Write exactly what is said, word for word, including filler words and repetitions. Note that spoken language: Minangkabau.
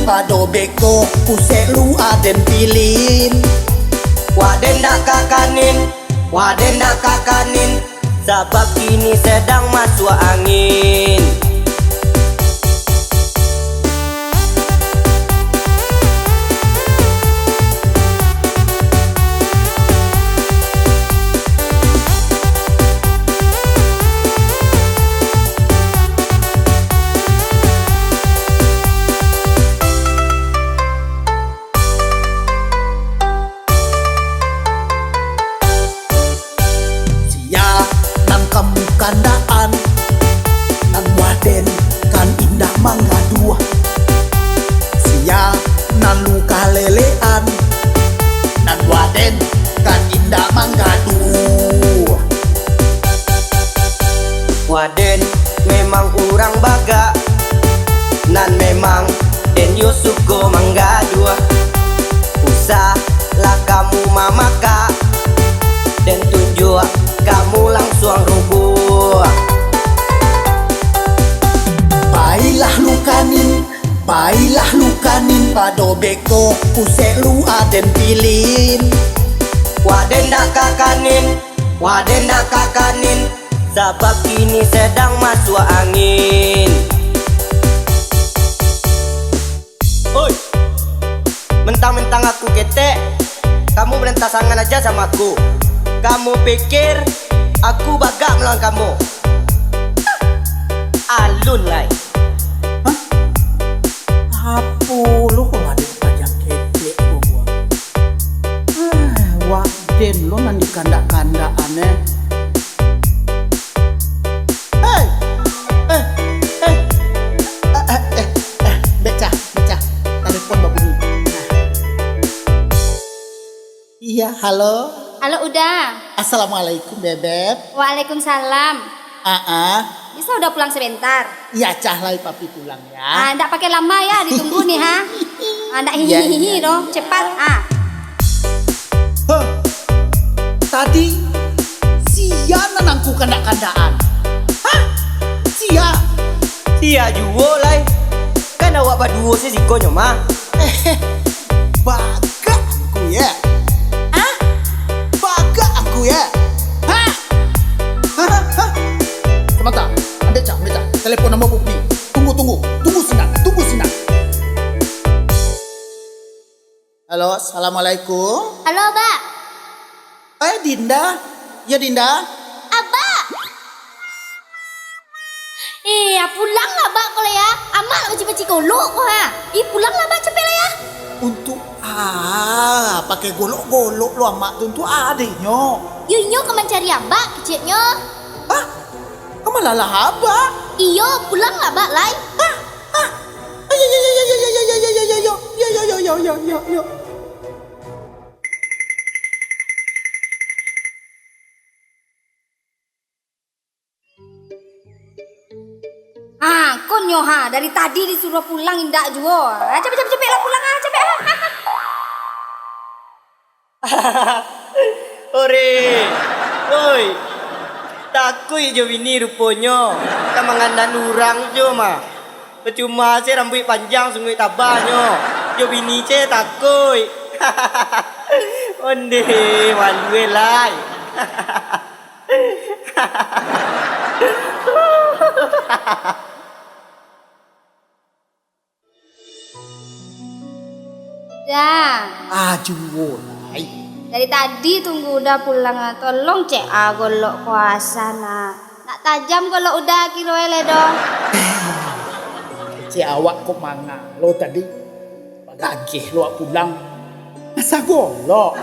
Pado beko, pusek lu aden pilin. Waden dak kakanin, waden dak kakanin, sabab kini sedang masuak angin. Sia nan kamu kandakan, nan waden kan indak manggaduah. Sia nan lu kalelean, nan waden kan indak manggaduah. Waden memang urang bagak, nan memang den yo suko manggaduah. Usah lah kamu mamakak, den tunjuak kamu langsuang rubuah. Bailah lu kanin, bailah lu kanin, pado beko, pusek lu aden pilin. Waden dak kakanin, waden dak kakanin, sabab kini sedang masuak angin. Oi, mentang-mentang aku ketek, kamu balentah sangan aja samo aku. Kamu pikir aku bagak malawan kamu? Alun lai. Hah? Apo lo kok lah dek pajang ketek ko buah? Ah, waden lo nan dikandak-kandak aneh. Hei! Eh, eh, eh, eh, eh, eh, beca, beca. Telepon babunyi. Nah. Iya, halo. Halo, Uda. Assalamualaikum, Bebeb. Waalaikumsalam. Ah, ah. Bisa Uda pulang sebentar? Iya, cah lai papi pulang ya. Ah, ndak pakai lama ya, ditunggu nih, ha. Ah, ndak Iya, hihihi iya, doh, iya. Cepat, ah. Heh, tadi sia nan angku kandak-kandakan. Hah? Sia? Sia juo lai. Kan awak baduo se siko nyo mah. Eh, bagak angku ya? Hah? Bagak angku ya? Hah? Hah? Hah? Samanta, ambiak cah, ambiak cah. Telepon ambo bunyi. Tunggu, tunggu. Tunggu sinan, tunggu sinan. Halo, assalamualaikum. Halo, Bak. Eh, Dinda. Ya, Dinda. Abak. Eh, ya pulanglah, Bak, ko lah, ya. Amak lah baci-baci golok ko, ha. Ih, pulanglah, Bak, capek lah, ya. Untuak a pakai golok-golok lo amak tu, untuak a dek nyo? Yo, inyo ka mancari Abak, keceknyo. Hah? Ka malalah Abak? Iyo, pulanglah, Bak, lai. Hah? Hah? Ayo, yo, yo, yo, yo, yo, yo, yo, yo, yo, yo, yo, yo, yo, yo, yo. Ha, ko nyo ha, dari tadi disuruah pulang indak juo. Ha, capek, capek, capek lah pulang ha, capek ha. Ore, oi, takuik jo bini ruponyo, ka mangandan urang jo mah. Pacuma se rambuik panjang sunguik tabanyo, jo bini se takuik. Onde, malu e lai. Dah. Ah, juo lai. Dari tadi tunggu Uda pulang ah. Tolong cek ah golok kuasa nah. Nak tajam golok Uda kiro e lai doh. Cek awak kok manga lo tadi. Bagageh lo awak pulang. Asa golok.